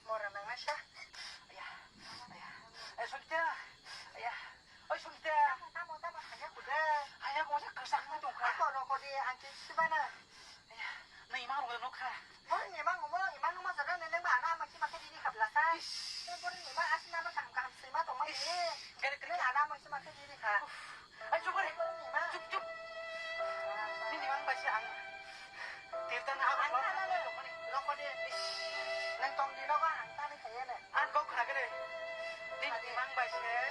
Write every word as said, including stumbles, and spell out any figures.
Mora nang nasa. Aya, aya. Eh, Songita. Aya. Oi, Songita. Tamo, tamo, hanya kuda. Hanya kuda, kesak na tongka. Ako, roko di, angki sibana. Aya, na imang rok nokha. Bor ni imang, mo imang ma jara ne nang ba ana ma sima ke di kap la sa. Ish. Bor ni imang asna ba kam kam sima tong ma ni. Ish. Kare, kare. Nang ana ma sima ke di kha. Ai, chup re. Chup, chup. Nini mang bai se ang tirtan ha. Ang tana le. Nokode. Nang tong di nogo ang tani khaye ne. Ang kok khagre. Nini mang bai se.